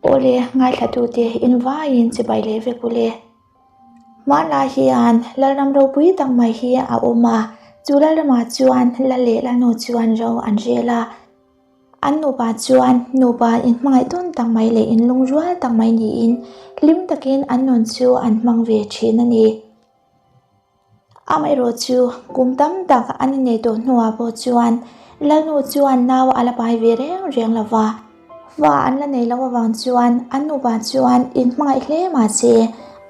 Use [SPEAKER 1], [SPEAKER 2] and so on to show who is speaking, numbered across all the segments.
[SPEAKER 1] Awle, ngaithlatute invaiin chibai leh vek ule. Hmanlai hian Lalram ropui tak mai hi a awm a, chu Lalramah chuan Lal leh Lalnu chuan ro an rel a. An nupa chuan nupa inhmangaih tawn tak mai leh inlungrual tak mai niin hlim takin an nun chu an hmang ve thin a ni. Amaherawh chu kum tam tak an inneih tawh hnuah pawh chuan Lalnu chuan nau a la pai ve reng reng lo va, fa an la nei loh avang chuan an nupa chuan inhmangaih hle mah se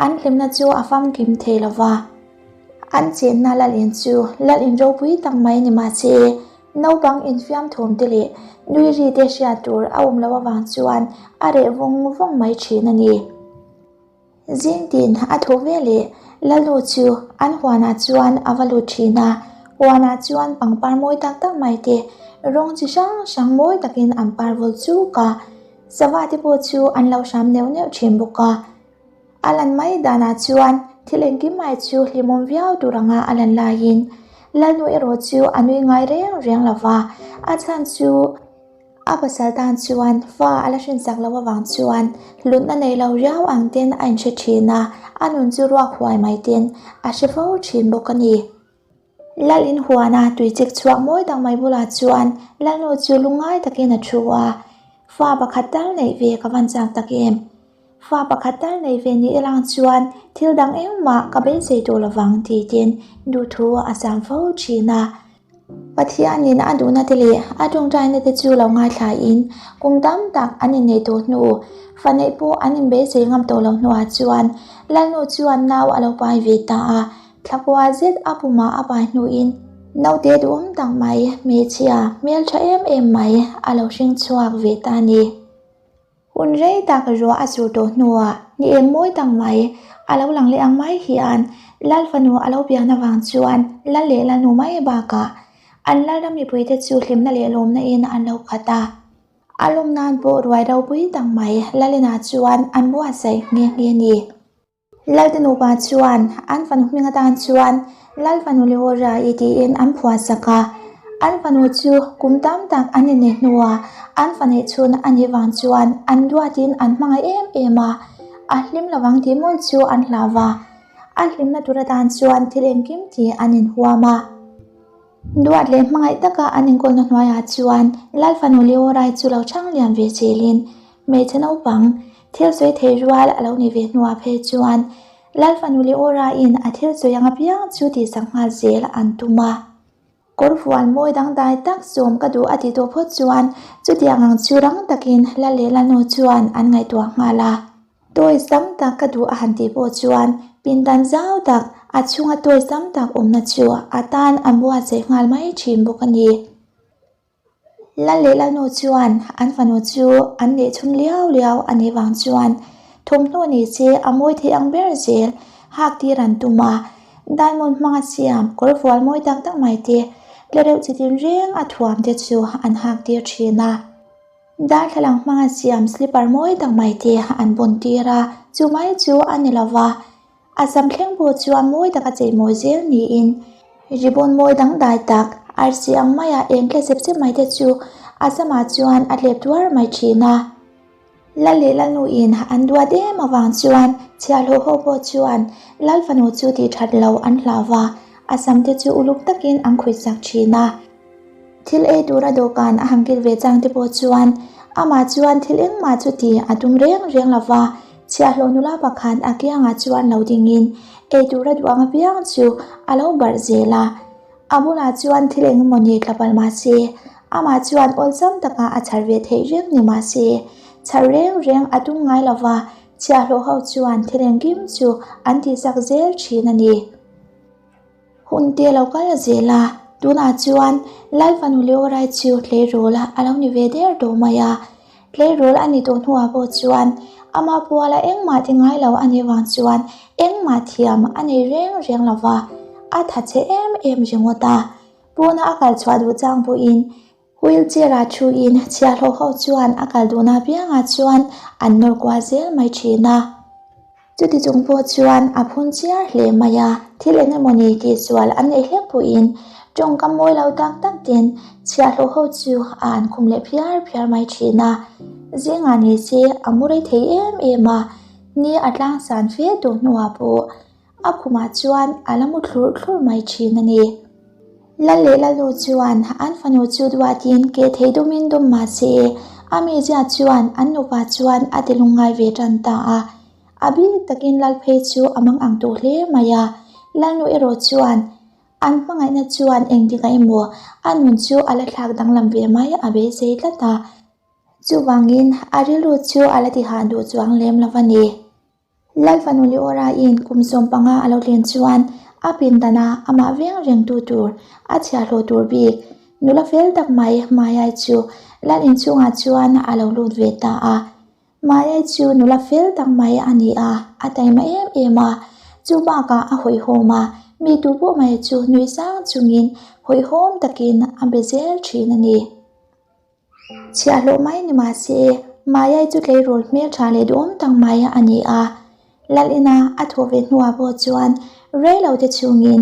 [SPEAKER 1] an hlimna chu a famkim thei lo va. An chenna Lalin chu Lalin ropui tak mai ni mah se naupang infiam thawm te leh nui ri te hriat tur a awm loh avang chuan a reh vawng vawng mai thin a ni. Zing tin a tho ve leh Lalnu chu an huanah chuan a va lut thin a, huanah chuan pangpar mawi tak tak mai te rawng chi hrang hrang mawi takin an par vul chuk a, sava te pawh chu an lo hram neuh neuh thin bawk a. A lan mai danah chuan thil engkim mai chu hlimawm viau tur anga a lan laiin Lalnu erawh chu a nui ngai reng reng lo va, a chhan chu. A pasal tan chuan fa a la hrinsak loh avang chuan hlutna nei lo riau ang ten a inhre thin a, a nun chu ruak huai mai ten a hre fo thin bawk a ni. Lal in huana tui chek chhuak mawi tak mai bulah chuan Lalnu chu lungngai takin a thu a, Fa pakhat tal neih ve ka van chak tak em? Fa pakhat tal nei ve ni elang chuan thil dang engmah ka beisei tawh lovang tih ten duhthu a siam fo thin a. Pathianin a duhna te leh a tawngtaina te chu lo ngaithlain kum tam tak an inneih tawh hnu, fa neih pawh an inbeisei ngam tawh lo hnuah chuan Lalnu chuan nau a lo pai ve ta a, thlakua zet a pumah a pai hnuin naute duhawm tak mai hmeichhia hmeltha em em mai a lo hring chhuak ve ta a ni. Hun rei tak ruah a sur tawh hnuah ni eng mawi tak mai a lo lang leh ang mai hian Lal fanu a lo pian avang chuan Lal leh Lalnu mai bakah an Lalram mipuite chu hlimna leh lawmna in an lo khat a. A lawm nan pawh ruai ropui tak mai Lalinah chuan an buatsaih nghe nghe a ni. Lalte nupa chuan an fanu hming atan chuan Lal fanu Leora-i tiin an phuah sak a. An fanu chu kum tam tak an inneih hnuah an fa neih chhun a nih vang chuan an duatin an hmangaih em em a, a hlim lovang tih mawlh chu an hlau va. A hlimna tur atan chuan thil engkim tih an inhuam a. Duat leh hmangaih taka an inkawlna hnuaiah chuan Lal fanu Leora-i chu lo chhang lian ve zelin hmeichhe naupang Thil sawi thei rual a lo ni ve hnuah phei chuan Lal fanu leh Aura-in a thil sawi ang apiang chu tihsak nghal zel an tum a. Kawr fual mawi dangdai tak sawm ka duh a ti tawh phawt chuan chutiang ang chu rang takin Lal leh Lalnu chuan an ngaihtuah nghal a. Toys tam tak ka duh a han tih pawh chuan pindan zau tak a chhunga toys tam tak awmna chu a tan an buatsaih nghal mai thin bawk a ni. Lal leh Lalnu chuan an fanu chu an neih chhun liau liau a nih vang chuan thawmhnaw ni che a mawi thei ang ber zel hak tir an tum a, diamond hmanga siam kawr fual mawi tak tak mai te tle reuh chi tin reng a thuam te chu an hak tir thin a. Darthlalang hmanga siam slipper mawi tak mai te an bun tir a, chu mai chu a ni lo va. A sam thleng pawh chuan mawi taka chei mawi zel niin ribbon mawi dangdai tak arsi ang maia eng tle sep sep mai te chu a samah chuan a tlep tuar mai thin a. Lal leh Lalnuin an duat em avang chuan chhiahhlawh ho pawh chuan Lal fanu chu tih that lo an hlau va, a sam te chu uluk takin an khuih sak thin a. Thil ei tura dawhkan a han kil ve chang te pawh chuan amah chuan thil engmah chu ti a tum reng reng lo va, chhiahhlawh nula pakhat a kiangah chuan lo dingin ei tura duh ang apiang chu a lo barh zel a. A bulah chuan thil engemaw ni tla palh mah se, amah chuan awlsam taka a chhar ve theih reng ni mah se, chhar reng reng a tum ngai lo va, chhiahhlawh ho chuan thil engkim chu an tihsak zel thin a ni. Hun te lo kal zel a, tunah chuan Lal fanu Leorai chu tleirawl a lo ni ve der tawh mai a. Tleirawl a ni tawh hnuah pawh chuan ama puala engmah ti ngai lo a nih vang chuan engmah thiam a nei reng reng lo va, a tha che em em ringawt a. Pawna a kal chhuah duh chang pawhin Wheelchair ah thuin chhiahhlawh ho chuan a kal duhna apiangah chuan an nawr kual zel mai thin a. Chuti chung pawh chuan a phun chiar hle mai a, thil eng emaw ni tihsual an neih hlek pawhin tawngkam mawi lo tak tak ten chhiahhlawh ho chu a an khum leh phiar phiar mai thin a. Zingah ni se a mu rei thei em em a, ni a tlang san fe tawh hnuah pawh a khumah chuan a la mu thlurh thlurh mai thin a ni. Lal leh Lalnu chuan an fanu chu duatin ke thei dumin dum mah se a mizia chuan an nupa chuan a ti lungngai ve tan ta a. A bik takin Lal phei chu a mang ang tawh hle mai a, Lalnu erawh chuan an hmangaihna chuan engtikah emaw a nun chu a la thlak danglam ve mai a beisei tlat a. Chuvangin a rilru chu a la tihah duh chuang lem lo a ni. Lal fanu Leora-in kum 15 a lo tlen chuan a pindana amah veng rengtu tur a chhiahhlawh tur bik nula fel tak mai Mayai chu lal inchhungah chuan a lo lut ve ta a. Mayai chu nula fel tak mai a ni a, a taima em em a. Chu bakah a hawihhawm a, mi tu pawh mai chu nui sang chungin hawihhawm takin a be zel thin a ni. Chhiahhlawh mai ni mah se, Mayai chu tleirawl hmeltha leh duhawm tak mai a ni a. Lalina a thawh ve hnuah pawh chuan rei lo te chhungin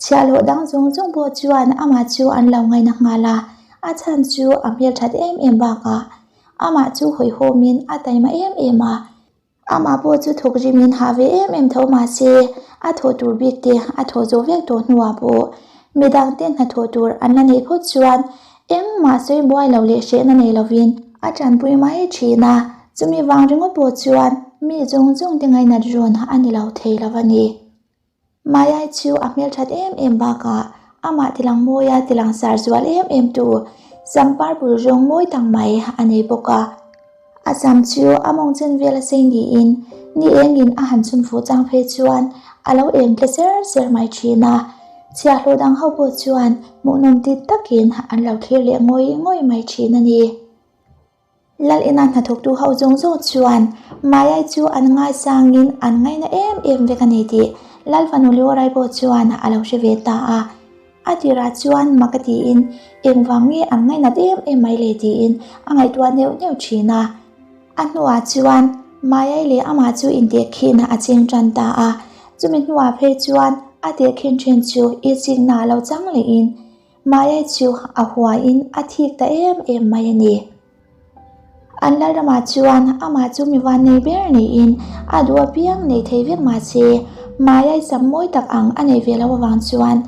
[SPEAKER 1] chhiahhlawh dang zawng zawng pawh chuan amah chu an lo ngaina nghal a, a chhan chu a hmelthat em em bakah amah chu hawihhawmin a taima em em a. Amah pawh chu thawk rimin hah ve em em tho mah se, a thawh tur bik te a thawh zawh vek tawh hnuah pawh midang te hnathawh tur an la neih phawt chuan engmah sawi buai lo leh hrehna nei lovin a tanpui mai thin a, chumi vang ringawt pawh chuan mi zawng zawng te ngainat rawn a ni lo thei lo a ni. Mayai chu a hmelthat em em bakah amah tilang mawia tilang sar zual em em tu sam purple rawng mawi tak mai a nei bawk a. A sam chu a mawng chen vel a sei niin ni engin a han chhun fuh chang phei chuan a lo eng tle ser ser mai thin a. Chhiahhlawh dang ho pawh chuan hmuhnawm ti takin an lo thlir leh ngawih ngawih mai thin a ni. Lal ina hnathawktu ho zawng zawng chuan Mayai chu an ngaisangin an ngaina em em vek a ni tih Lal fanu Leorai pawh chuan a lo hre ve ta a. A tirah chuan mak a tiin engvang nge an ngainat em em mai le tiin a ngaihtuah neuh neuh thin a. A hnuah chuan Mayai leh amah chu intehkhin a ching tan ta a. Chumi hnuah phei chuan a tehkhin thin chu i chikna lo chang lehin Maya chu a huaiin a thik ta em em mai a ni. An Lalramah chuan amah chu mi van nei ber niin a duh apiang nei thei vek mah se, Maya sam mawi tak ang a nei ve loh avang chuan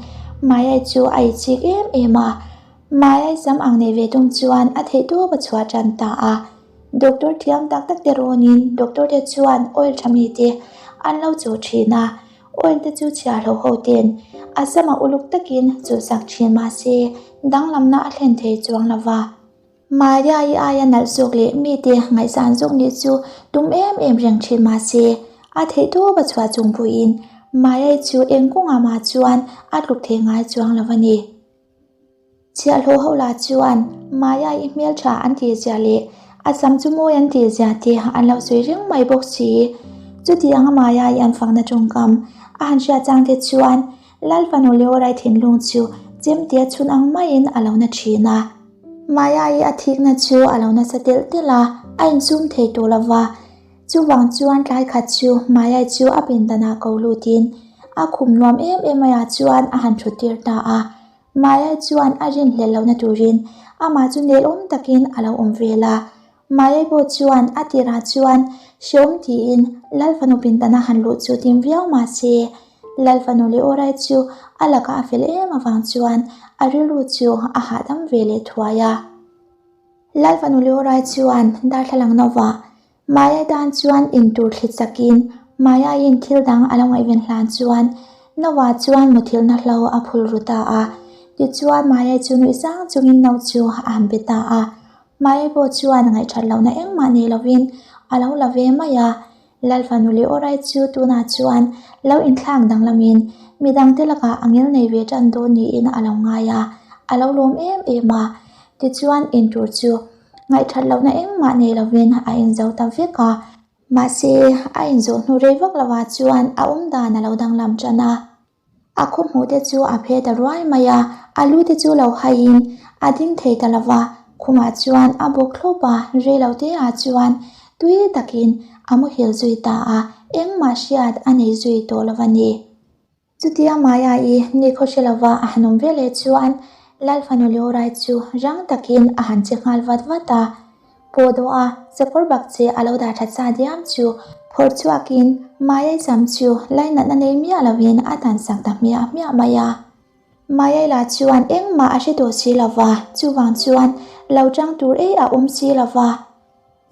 [SPEAKER 1] Maya chu a itchik em em a. Maya sam ang nei ve tum chuan a theihtawp a chhuah tan ta a. Doctor thiam tak tak te rawnin doctor te chuan oil tha mite an lo chawh thin a. Oil te chu chhiahlo ho ten a sama uluk takin chulhsak thin mah se danglamna a thlen thei chuang lo va. Maria-i aia nalh zawk leh mite ngaihsan zawk nih chu tum em em reng thin mah se a theihtawp a chhuah chung pawhin Maria-i chu eng kawngah mah chuan a tluk thei ngai chuang lo a ni. Chhiahhlawh ho lah chuan Maya i hmeltha an tih zia leh a sam chu mawi an tih zia te an lo sawi reng mai bawk si. Chuti anga Maya i an fakna tawngkam a han hriat chang te chuan Lal fanu Leorai thinlung chu chemte a chhun ang maiin a lo na thin a. Maya i a thikna chu a lo nasa telh telh a, a insum thei tawh lo va. Chuvang chuan tlai khat chu Maya chu a pindanah ko lutin a khum nuam em em maiah chuan a han thut tir ta a. Maya chuan a rinhlelh lohna turin amah chu nelawm takin a lo awm vel a. Maya pawh chuan a tirah chuan hreawm tiin Lal fanu pindana han luh chu tim viau mah se, Lal fanu leh Awrai chu a lakah a fel em avang chuan a rilru chu a hahdam ve leh thuai a. Lal fanu leh Awrai chuan darthlalang novah Maya tan chuan intur thlit sakin Maya-in thil dang a lo ngaihven hlan chuan Noah chuan muthilhna hlo a phul ru ta a. Tichuan Maya chu nuih sang chungin no chu a han be ta a. Maya pawh chuan ngaihthat lohna engmah nei lovin a lo la ve mai a. Lal fanu leh Awrai chu tunah chuan lo inthlak danglamin midangte lakah a ngil nei ve tan dawn niin a lo ngai a, a lo lawm em em a. Tichuan intur chu Ngaihthat lohna engmah nei lovin a inzo ta vek a, mahse a inzawh hnu rei vak lovah chuan a awm dan a lo danglam tan a. A khaw hmuh te chu a phe ta ruai mai a, a lu te chu lo haiin a ding thei ta lova, khumah chuan a bawk thlawp a, rei lo te ah chuan tui takin a muhil zui ta a, engmah hriat a nei zui tawh lova ni. Chutia Maya-i nikhaw hre lova a han awm veleh chuan Lal fanu Leorai chu rang takin a han che nghal vat vat a. Pawhdawh a chakawr bak che a lo dah that sa diam chu phawrh chhuakin Mayai sam chu lainatna nei miah lovin a tan sak ta hmiah hmiah mai a. Mayai lah chuan engmah a hre tawh si lova, chuvang chuan lo tang tur ei a awm si lova.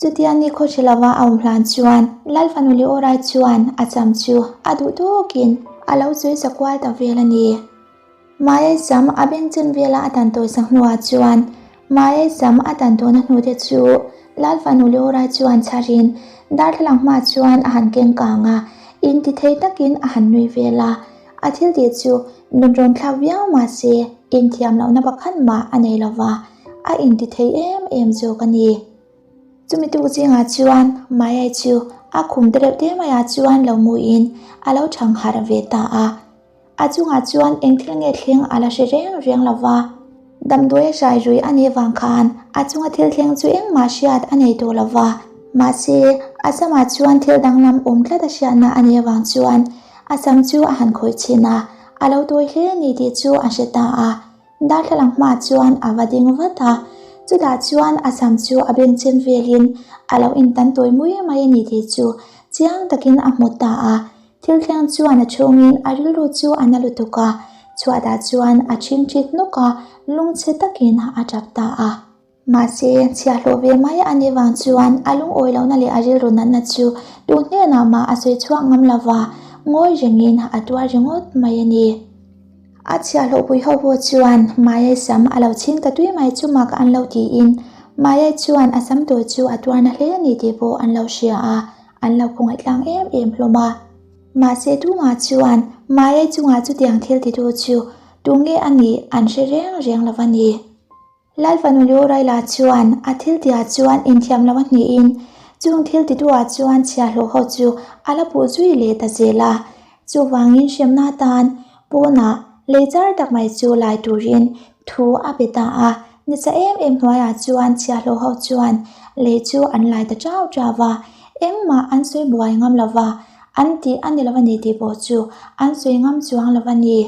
[SPEAKER 1] Chutia ni khaw hre lova a awm hlan chuan Lalfanu Leorai chuan a cham chu a duh tawkin a lo sawi sa kual ta vel a ni. Mayai sam a beng chen vela a tan tawi sak hnuah chuan Mayai sam a tan tawhna hnute chu Lalfanu Leorai chuan chharin darthlalang hma chuan a han keng kang a, intithei takin a han nui vel a. A thil tih chu nun rawn thlak viau mah se inthiam lohna pakhat mah a nei lova, a intithei em em zawk a ni. Chumi tuk zingah chuan Mayai chu a khum te reuh te maiah chuan lo muin a lo thang harh ve ta a. A chungah chuan eng thil nge thleng a la hre reng reng lo va. Damdawi a hrai rui a nih vang khan a chunga thil thleng chu engmah hriat a nei tawh lo va. Mahse, a samah chuan thil danglam awm tlat a hriatna a nih avang chuan a sam chu a han khawih chhin a, a lo tawi hle ni tih chu a hre ta a. Darthlalang hmaah chuan a va ding vat a, chutah chuan a sam chu a bengchhen velin a lo intan tawi mui mai a ni tih chu chiang takin a hmu ta a. Thil thleng chuan a chhungin a rilru chu a na lutuk a, chhuatah chuan a chhingchhit nawk a, lungchhe takin a tap ta a. Mahse, chhiahhlawh ve mai a nih vang chuan a lungawi lohna leh a rilru natna chu tu hnenah mah a sawi chhuak ngam lo va, ngawi rengin a tuar ringawt mai a ni. A chhiahhlawh pui ho pawh chuan Mayai sam a lo chhing ta tui mai chu mak an lo tiin Mayai chuan a sam tawi chu a tuar na hle a ni tih pawh an lo hria a, an lo khawngaih tlang em em hlawm a. Mahse tumah chuan Mayai chungah chutiang thil titu chu tunge a nih an hre reng reng lo va ni. Lalfanu Lioraila chuan a thil tihah chuan inthiam lo a hnihin chung thil tituah chuan chhiahhlawh ho chu a la puh zui leh ta zel a. Chuvangin hremna atan pawnah lei char tak mai chu lai turin thu a pe ta a. Nisa em em hnuaiah chuan chhiahhlawh ho chuan lei chu an lai ta chau chau va, engmah an sawi buai ngam lo va, an tih a ni lo a ni tih pawh chu an sawi ngam chuang lo a ni.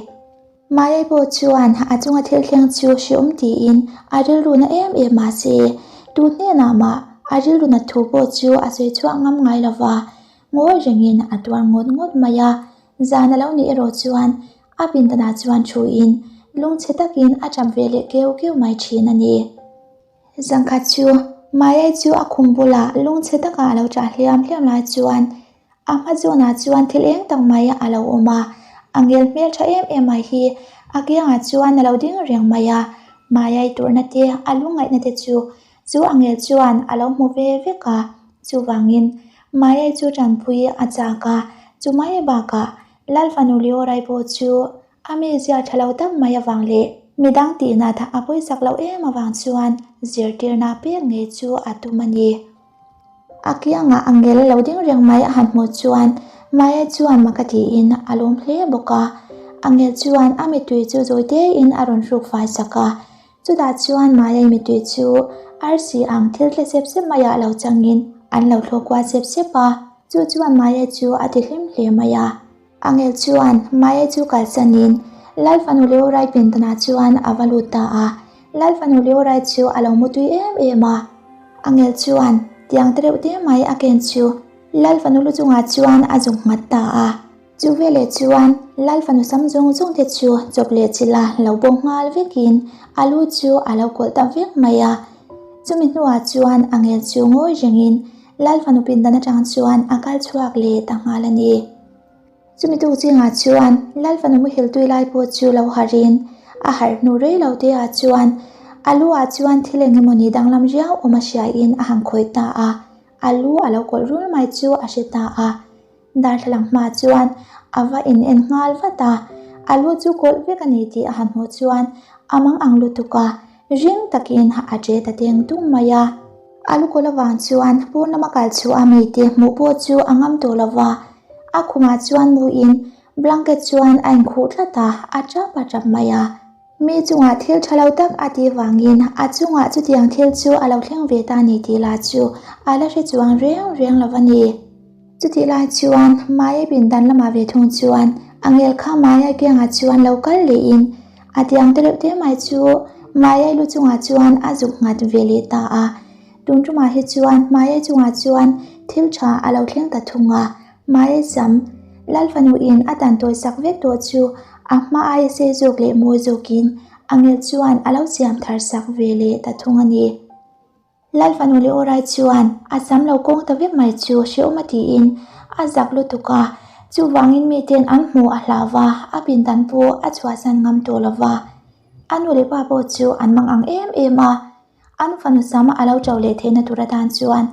[SPEAKER 1] Mayai pawh chuan a chunga thil thleng chu hreawm tiin a rilru na em em mah se, tu hnenah mah a rilru nat thu pawh chu a sawi chhuak ngam ngai lo va, ngawi rengin a tuar ngawt ngawt mai a. Zan a lo nih erawh chuan a pindanah chuan thuin lungchhe takin a tap ve leh keu keu mai thin a ni. Zangkhat chu Mayai chu a khum bulah lungchhe takah a lo ṭah hliam hliam lai chuan a hma zawnah chuan thil eng tak mai a lo awm a, a ngel hmel ṭha em em mai hi a kiangah chuan a lo ding reng mai a, Mayai turna te a lungngaihna te chu chu a ngel chuan a lo hmu ve vek a, chuvangin Mayai chu ṭanpui a chak a, chu mai bakah Lalfanu Liorai pawh chu A mizia tha lo tak mai avang leh midang tihna tha a pawisak loh em avang chuan zirtirna pek ngei chu a tum a ni. A kiangah a ngel lo ding reng mai a han hmuh chuan Maya chuan mak a tiin a lawm hle bawk a. A ngel chuan a mittui chu zawi tein a rawn hruk fai sak a. Chutah chuan Maya-i mittui chu arsi ang thil tle sep sep maiah lo changin an lo thlawh kual sep sep a. Chu chuan Maya chu a ti hlim hle mai a. Angel chuan Maya chu kalsanin Lalfanu Leorai pindanah chuan a va lut ta a. Lalfanu Leorai chu a lo mutui em em a. Angel chuan tiang te reuh te mai a ken chu Lalfanu lu chungah chuan a zuk nghat ta a. Chu veleh chuan Lalfanu sam zawng zawng te chu chawp leh chilh a lo bo nghal vekin a lu chu a lo kawlh ta vek mai a. Chumi hnuah chuan Angel chu ngawi rengin Lalfanu pindan atang chuan a kal chhuak leh ta nghal a ni. Chumi tuk zingah chuan Lalfanu muhil tui lai pawh chu lo harhin a harh hnu rei lo te ah chuan a lu ah chuan thil eng emawni danglam riau awm a hriain a han khawih ta a, a lu a lo kawlh rul mai chu a hre ta a. Darthlalang hma chuan a va in en nghal vat a, a lu chu kawlh vek a ni tih a han hmuh chuan a mang ang lutuk a, ring takin a ṭe ta teng tung mai a. A lu kawlh avang chuan pawn lama kal chhuah a mite hmuh pawh chu a ngam tawh lo va, a khumah chuan muin blanket chuan a inkhuh tlat a, a ṭap a ṭap mai a. Mi chungah thil ṭha lo tak a tih vangin a chungah chutiang thil chu a lo thleng ve ta ni tih lah chu a la hre chuang reng reng lo a ni. Chutih lai chuan Maya pindan lamah ve thung chuan a ngel kha Maya kiangah chuan lo kal lehin a tiang te reuh te mai chu Maya lu chungah chuan a zuk nghat ve leh ta a. Tun tumah hi chuan Maya chungah chuan thil tha a lo thleng ta thung a, Maya sam Lal fanu in a dan tawi sak vek tawh chu a hma aia sei zawk leh mawi zawkin a ngel chuan a lo siam thar sak ve leh ta thung a ni. Lal fanu leh Awrai chuan a sam lo kawng ta vek mai chu hrehawm a tiin a zak lutuk a, chuvangin miten an hmuh a hlau va, a pindan pawh a chhuahsan ngam tawh lo va. A nu leh pa pawh chu an mang ang em em a, an fanu sam a lo ṭo leh theihna tur atan chuan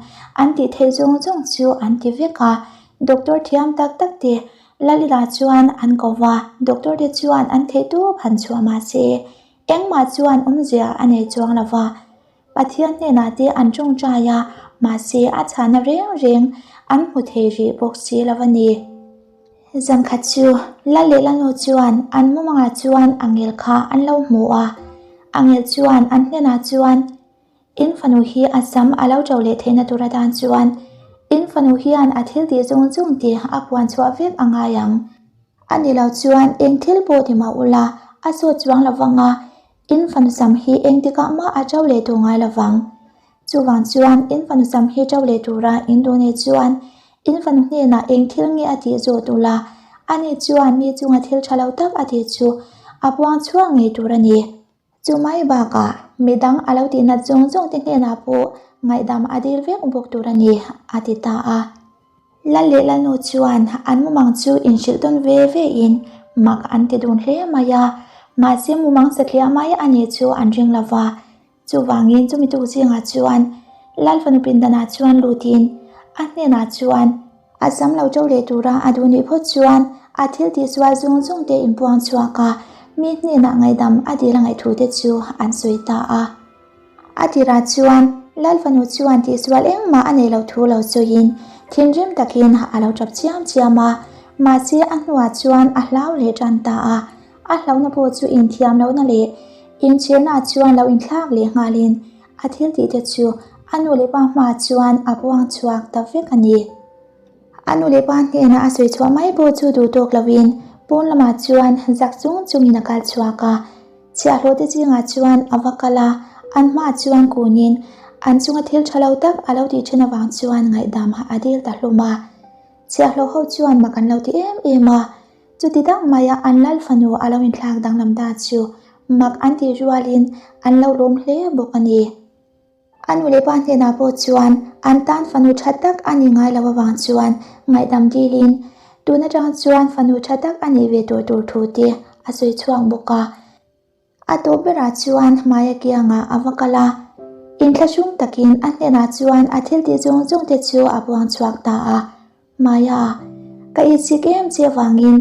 [SPEAKER 1] an tih theih zawng zawng chu an ti vek a, doctor thiam tak tak te Lalila chuan an ko va, doctor te chuan an theih tawp han chhuah mahse engmah chuan awmzia a nei chuang lo va. Pathian hnenah te an tawngtai a, mahse a chhahna reng reng an hmu thei rih bawk si lo a ni. Zankhat chu Lal leh Lalnu chuan an mumangah chuan angel kha an lo hmu a, angel chuan an hnenah chuan, In fanu hi a sam a lo ṭo leh theihna tur atan chuan in fanu hian a thil tih zawng zawng te a puan chhuah vek a ngai ang. A ni lo chuan eng thil pawh ti mah ula a sawt chuang lo vang a, In fanu sam hi engtikah mah a ṭo leh tawh ngai lovang. Chuvang chuan in fanu sam hi ṭo leh tura in duh nei chuan in fanu hnenah eng thil nge a tih zawh duh la, ani chuan mi chunga thil ṭha lo tak a tih chu a puang chhuak ngei tur a ni. Chu mai bakah midang a lo tih nat zawng zawng te hnenah pawh ngaihdam a dil vek bawk tur a ni, a ti ta a. Lal leh Lalnu chuan an mumang chu inhrilh tawn ve ve in mak an ti dun hle mai a, mahse mumang satliah mai a nih chu an ring lo va. Chuvangin chumi tuk zingah chuan Lal fanu pindanah chuan lutin a hnenah chuan a sam lo ṭo leh tura a duh nih phawt chuan a thil tihsual zawng zawng te inpuang chhuak a, mi hnenah ngaihdam a dil a ngaih thu te chu an sawi ta a. A tirah chuan Lal fanu chuan tihsual engmah a nei lo thu lo sawiin thinrim takin a lo tap chiam chiam a, mahse a hnuah chuan a hlau leh tan ta a, a hlauhna pawh chu inthiam lohna leh inchhirna chuan lo inthlak leh nghalin a thil tih te chu a nu leh pa hmaah chuan a puang chhuak ta vek a ni. A nu leh pa hnena a sawi chhuah mai pawh chu duh tawk lovin pawn lamah chuan zak chung chungin a kal chhuak a. Chhiahhlawh te zingah chuan a va kal a, an hmaah chuan kunin an chunga thil tha lo tak a lo tih then avang chuan ngaihdam a dil ta hlawm a. Chhiahhlawh ho chuan mak an lo ti em em a, chuti dang maia an lal fanu a lo inthlak danglam ta chu mak an tih rualin an lo lawm hle bawk a ni. A nu leh pa hnenah pawh chuan an tan fanu tha tak a ni ngai lo avang chuan ngaihdam dilin tun atang chuan fanu tha tak a nih ve tawh tur thu te a sawi chhuak bawk a. A tawp berah chuan Maya kiangah a va kal a, inthlahrung takin a hnenah chuan a thil tih zawng zawng te chu a buang chhuak ta a. Maya, ka itsik em che avangin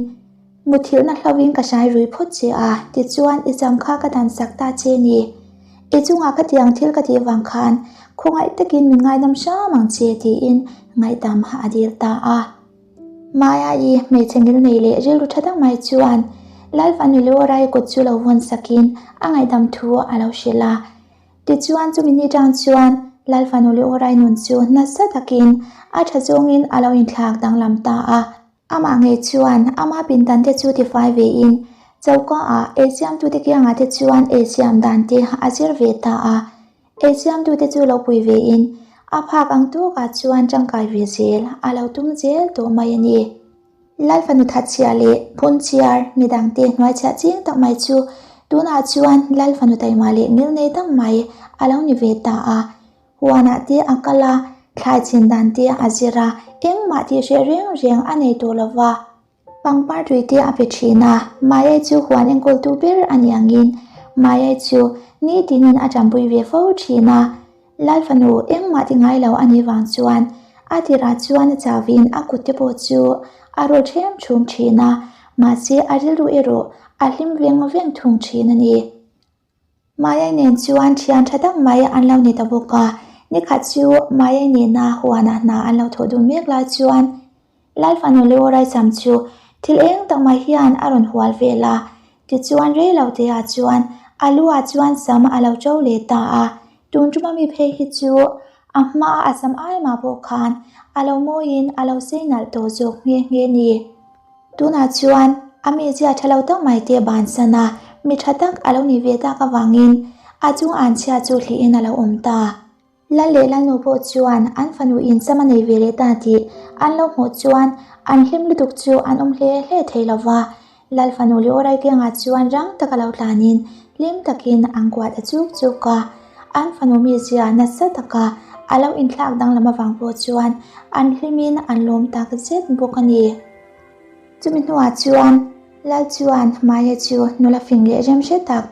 [SPEAKER 1] muthilhna hlauhin ka hrai rui phawt che a, tichuan i cham kha ka dan sak ta che ni. I chungah khatiang thil ka tih vang khan khawngaih takin min ngaidam hram ang che tiin ngaihdam a dil ta a. Maya-i hmeichhe ngil nei leh rilru tha tak mai chuan Lalfanu Leora-i kut chu lo vawn sakin a ngaihdam thu a lo hrilh a. Tichuan chumi ni tang chuan Lalfanu leh Awrai nun chu nasa takin a tha zawngin a lo inthlak danglam ta a. Amah ngei chuan ama pindan te chu tifai vein choka ah eisiamtute kiangah te chuan eisiam dan te a zir ve ta a. Eisiamtute chu lo pui vein a phak ang tawkah chuan tangkai ve zel a lo tum zel tawh mai a ni. Lal fanu thatchhia leh phunchiar midangte hnuaichhiah ching tak mai chu tunah chuan Lal fanu taima leh ngilnei tak mai a lo ni ve ta a. Huanah te a kal a, thlai chin dan te a zir a, engmah tih hreh reng reng a nei tawh lo va. Pangpar tui te a pe thin a, Maya chu huan enkawltu ber a ni angin Maya chu nitinin a tanpui ve fo thin a. Lal fanu engmah ti ngai lo a nih vang chuan a tirah chuan a chauhin a kut te pawh chu a rawl ṭhem ṭhum ṭhin a, mahse a rilru erawh a hlim veng veng thung ṭhin a ni. Mayai nen chuan ṭhian ṭha tak mai an lo ni ta bawk a, nikhat chu Mayai nena huanah hna an lo thawh dun mek lai chuan Lal fanu Leorai cham chu thil eng tak mai hian a rawn hual vel a, tichuan rei lo te ah chuan a lu ah chuan sam a lo ṭo leh ta a, tun ṭuma mi phei hi chu a hma a sam ai mah pawh khan a lo mawiin a lo sei nalh tawh zawk nghe nghe ni. Tunah chuan a mizia ṭha lo tak mai te bansan a, mi ṭha tak a lo nih ve tak avangin a chung anchhia chu hlihin a lo awm ta. Lal leh Lalnu pawh chuan an fanu in cham a nei ve leh ta tih an lo hmuh chuan an hlim lutuk chu an awm hle hle thei lo va. Lal fanu leh aw Raikianga chuan rang taka lo tlanin hlim takin an kuah ta chuk chuk a. An fanu mizia nasa taka a lo inthlak danglam avang pawh chuan an hlimin an lawm tak zet bawk a ni. Chumi hnuah chuan Lal chuan Maya chu nula fing leh rem hre tak,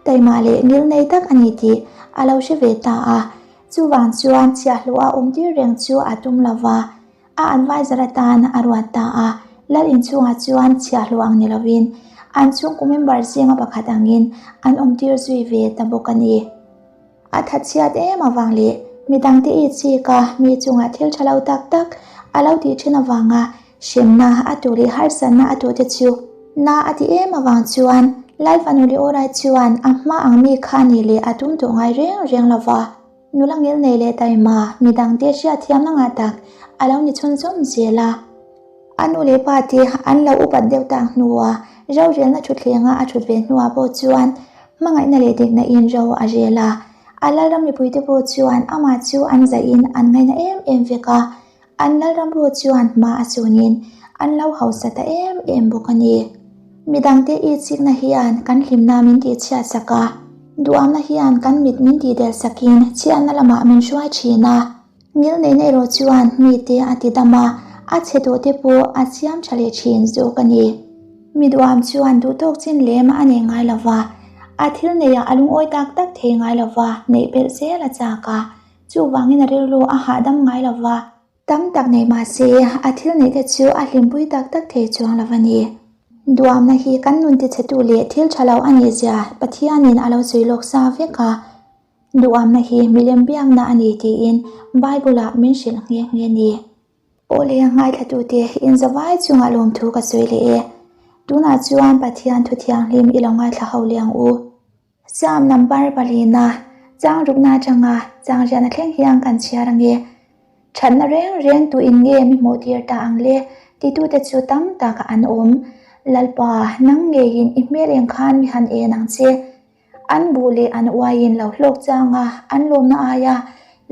[SPEAKER 1] taima leh ngil nei tak a ni tih a lo hre ve ta a. Chuvang chuan chhiahhlawh a awm tir reng chu a tum lo va, a adviser atan a ruat ta a. Lal inchhungah chuan chhiahhlawh ang ni lovin an chhungkaw member zinga pakhat angin an awm tir zui ve ta bawk a ni. A thatchhiat em avang leh midangte i chik a, mi chungah thil tha lo tak tak a lo tih thin avanga hremna a tuh leh harsatna a tuh te chu na a ti em avang chuan Lal fanu leh Awrai chuan a hma ang mi kha ni leh a tum tawh ngai reng reng lo va. Nula ngilnei leh taima midangte hriatthiamna ngah tak a lo ni chhunzawm zel a. A nu leh pa te an lo upat deuh tak hnua rorelna thutthlenga a thut ve hnuah pawh chuan hmangaihna leh dikna in ro a rel a. A lalram mipuite pawh chuan amah chu an zaihin an ngaina em em vek a, an lalram pawh chuan hma a chunin an lo hausa ta em em bawk a ni. Midangte i chikna hian kan hlimna min tihchhiat sak a, duhamna hian kan mit min tihdel sakin chhiatna lamah min hruai thin a. Ngilneihna erawh chuan mite a ti dam a, a chhe tawhte pawh a siam tha leh thin zawk a ni. Mi duham chuan duhtawk chin lem a nei ngai lo va, a thil neiah a lungawi tak tak thei ngai lo va, neih belh zel a chak a, chuvangin a rilru a hahdam ngai lo va. Tam tak nei mah se, a thil neihte chu a hlimpui tak tak thei chuang lo a ni. Duhamna hi kan nun tichhetu leh thil tha lo a nihzia Pathianin a lo sawi lawk sa vek a. Duhamna hi milem biakna a ni tiin Bible-ah min hrilh nghe nghe ni. Aw leh ngaithlatute inzavai chungah lawmthu ka sawi leh e. Tunah chuan Pathian thu thianghlim i lo ngaithla ho leh ang u. Psalm number palina, chang rukna atanga chang riahna thleng hian kan chhiar ang e. Thatna reng reng tuin nge mi hmuh tir ta ang le titute chu tam tak an awm. Lalpa, nang ngeiin i hmel eng khan mi han en ang che. An buh leh an uaiin lo hlawk chang a, an lawmna aia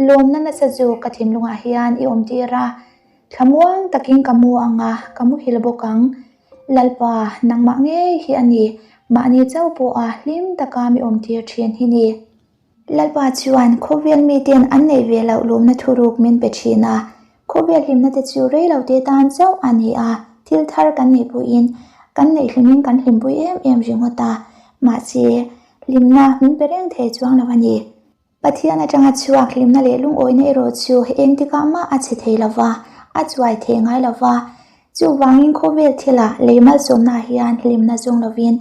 [SPEAKER 1] lawmna nasa chu ka thinlungah hian i awm tir a. Thlamuang takin ka mu ang a, ka muhil bawk ang. Lalpa, nangmah ngei hi a ni, mahni chauh pawha hlim taka mi awm tir thin hi ni. Lalpa chuan khawvel miten an neih ve loh lawmna thuruk min pe thin a, Khawvel hlimna te chu rei lo te tan chauh a ni a, thil thar kan neih pawhin kan neih hlimin kan hlimpui em em ringawt a, mahse hlimna min pe reng thei chuang lo a ni. Pathian atanga chhuak hlimna leh lungawina erawh chu engtikah mah a chhe thei lo va, a chuai thei ngai lo va. Chuvangin khawvel thilah lei malsawmnaah hian hlimna zawng lovin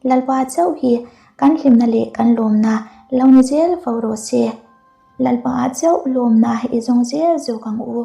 [SPEAKER 1] Lalpa chauh hi kan hlimna leh kan lawmna lo ni zel fo rawh se. Lalpa ah chauh lawmna i zawng zel zawk ang u.